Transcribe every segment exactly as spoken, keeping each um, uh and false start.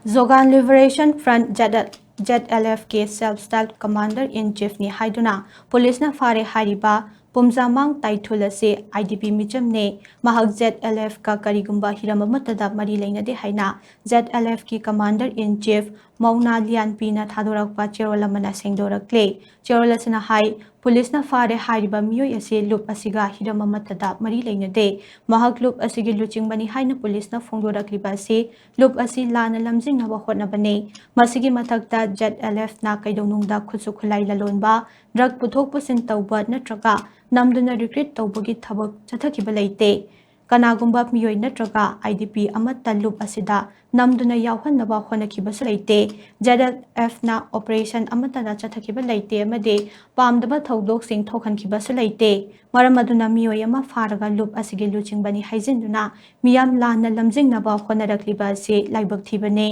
Zogan Liberation Front, ZLF ꯀꯤ Self Styled Commander in Chief ꯅꯤ ꯍꯥꯏꯗꯨꯅ ꯄꯨꯂꯤꯁꯅ ꯐꯥꯔꯦ ꯍꯥꯏꯔꯤꯕ ꯄꯨꯝꯖꯥꯃꯥꯡ ꯇꯥꯏꯊꯨꯜ ꯑꯁꯤ IDP ꯃꯤꯆꯝꯅꯦ꯫ ꯃꯍꯥꯛ ZLF ꯀ ꯀꯔꯤꯒꯨꯝꯕ ꯍꯤꯔꯝ ꯑꯃꯠꯇꯗ ꯃꯔꯤ ꯂꯩꯅꯗꯦ ꯍꯥꯏꯅ ZLF ꯀꯤ Commander in Chief ꯃꯧꯅꯥ ꯂꯤꯌꯥꯟꯄꯤꯅ ꯊꯥꯗꯣꯔꯛꯄ ꯆꯦꯔꯣꯜ ꯑꯃꯅ ꯁꯦꯡꯗꯣꯔꯛꯂꯦ꯫ ꯆꯦꯔꯣꯜ ꯑꯁꯤꯅ ꯍꯥꯏ, ꯄꯨꯂꯤꯁꯅ ꯐꯥꯔꯦ ꯍꯥꯏꯔꯤꯕ ꯃꯤꯑꯣꯏ ꯑꯁꯤ ꯂꯨꯞ ꯑꯁꯤꯒ ꯍꯤꯔꯝ ꯑꯃꯠꯇꯗ ꯃꯔꯤ ꯂꯩꯅꯗꯦ꯫ ꯃꯍꯥꯛ ꯂꯨꯞ ꯑꯁꯤꯒꯤ ꯂꯨꯆꯤꯡꯕꯅꯤ ꯍꯥꯏꯅ ꯄꯨꯂꯤꯁꯅ ꯐꯣꯡꯗꯣꯔꯛꯂꯤꯕ ꯑꯁꯤ ꯂꯨꯞ ꯑꯁꯤ ꯂꯥꯟꯅ ꯂꯝꯖꯤꯡꯅꯕ ꯍꯣꯠꯅꯕꯅꯤ꯫ ꯃꯁꯤꯒꯤ ꯃꯊꯛꯇ ZLF ꯅ ꯀꯩꯗꯧꯅꯨꯡꯗ ꯈꯨꯠꯁꯨ ꯈꯨꯠꯂꯥꯏ ꯂꯂꯣꯟꯕ, drug ꯄꯨꯊꯣꯛ ꯄꯨꯁꯤꯟ ꯇꯧꯕ ꯅꯠꯇ꯭ꯔꯒ ꯅꯝꯗꯨꯅ recruit ꯇꯧꯕꯒꯤ ꯊꯕꯛ ꯆꯠꯊꯈꯤꯕ ꯂꯩꯇꯦ꯫ ꯀꯅꯥꯒꯨꯝꯕ ꯃꯤꯑꯣꯏ ꯅꯠꯇ꯭ꯔꯒ IDP ꯑꯃꯠꯇ ꯂꯨꯞ ꯑꯁꯤꯗ ꯅꯝꯗꯨꯅ ꯌꯥꯎꯍꯟꯅꯕ ꯍꯣꯠꯅꯈꯤꯕꯁꯨ ꯂꯩꯇꯦ꯫ ZLF ꯅ operation ꯑꯃꯠꯇꯗ ꯆꯠꯊꯈꯤꯕ ꯂꯩꯇꯦ ꯑꯃꯗꯤ ꯄꯥꯝꯗꯕ ꯊꯧꯗꯣꯛꯁꯤꯡ ꯊꯣꯛꯍꯟꯈꯤꯕꯁꯨ ꯂꯩꯇꯦ꯫ ꯃꯔꯝ ꯑꯗꯨꯅ ꯃꯤꯑꯣꯏ ꯑꯃ ꯐꯥꯔꯒ ꯂꯨꯞ ꯑꯁꯤꯒꯤ ꯂꯨꯆꯤꯡꯕꯅꯤ ꯍꯥꯏꯖꯤꯟꯗꯨꯅ ꯃꯤꯌꯥꯝ ꯂꯥꯟꯅ ꯂꯝꯖꯤꯡꯅꯕ ꯍꯣꯠꯅꯔꯛꯂꯤꯕ ꯑꯁꯤ ꯂꯥꯏꯕꯛ ꯊꯤꯕꯅꯤ꯫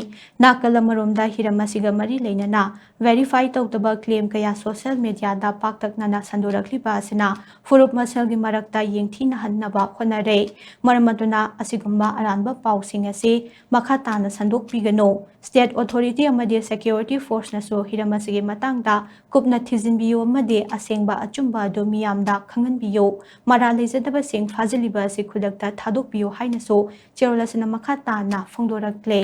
ꯅꯥꯀꯜ ꯑꯃꯔꯣꯝꯗ ꯍꯤꯔꯝ ꯑꯁꯤꯒ ꯃꯔꯤ ꯂꯩꯅꯅ verify ꯇꯧꯗꯕ claim ꯀꯌꯥ social media ꯗ ꯄꯥꯛꯇꯛꯅꯅ ꯁꯟꯗꯣꯔꯛꯂꯤꯕ ꯑꯁꯤꯅ ꯐꯨꯔꯨꯞ ꯃꯁꯦꯜꯒꯤ ꯃꯔꯛꯇ ꯌꯦꯡꯊꯤꯅꯍꯟꯅꯕ ꯍꯣꯠꯅꯔꯦ꯫ ꯃꯔꯝ ꯑꯗꯨꯅ ꯑꯁꯤꯒꯨꯝꯕ ꯑꯔꯥꯟꯕ ꯄꯥꯎꯁꯤꯡ ꯑꯁꯤ ꯃꯈꯥ ꯇꯥꯅ ꯁꯟꯗꯣꯛꯄꯤꯒꯅꯨ꯫ State authority ꯑꯃꯗꯤ security force ꯅꯁꯨ ꯍꯤꯔꯝ ꯑꯁꯤꯒꯤ ꯃꯇꯥꯡꯗ ꯀꯨꯞꯅ ꯊꯤꯖꯤꯟꯕꯤꯌꯨ ꯑꯃꯗꯤ ꯑꯁꯦꯡꯕ ꯑꯆꯨꯝꯕ ꯑꯗꯨ ꯃꯤꯌꯥꯝꯗ ꯈꯪꯍꯟꯕꯤꯌꯨ꯫ ꯃꯔꯥꯜ ꯂꯩꯖꯗꯕꯁꯤꯡ ꯐꯥꯖꯤꯜꯂꯤꯕ ꯑꯁꯤ ꯈꯨꯗꯛꯇ ꯊꯥꯗꯣꯛꯄꯤꯌꯨ ꯍꯥꯏꯅꯁꯨ ꯆꯦꯔꯣꯜ ꯑꯁꯤꯅ ꯃꯈꯥ ꯇꯥꯅ ꯐꯣꯡꯗꯣꯔꯛꯂꯦ꯫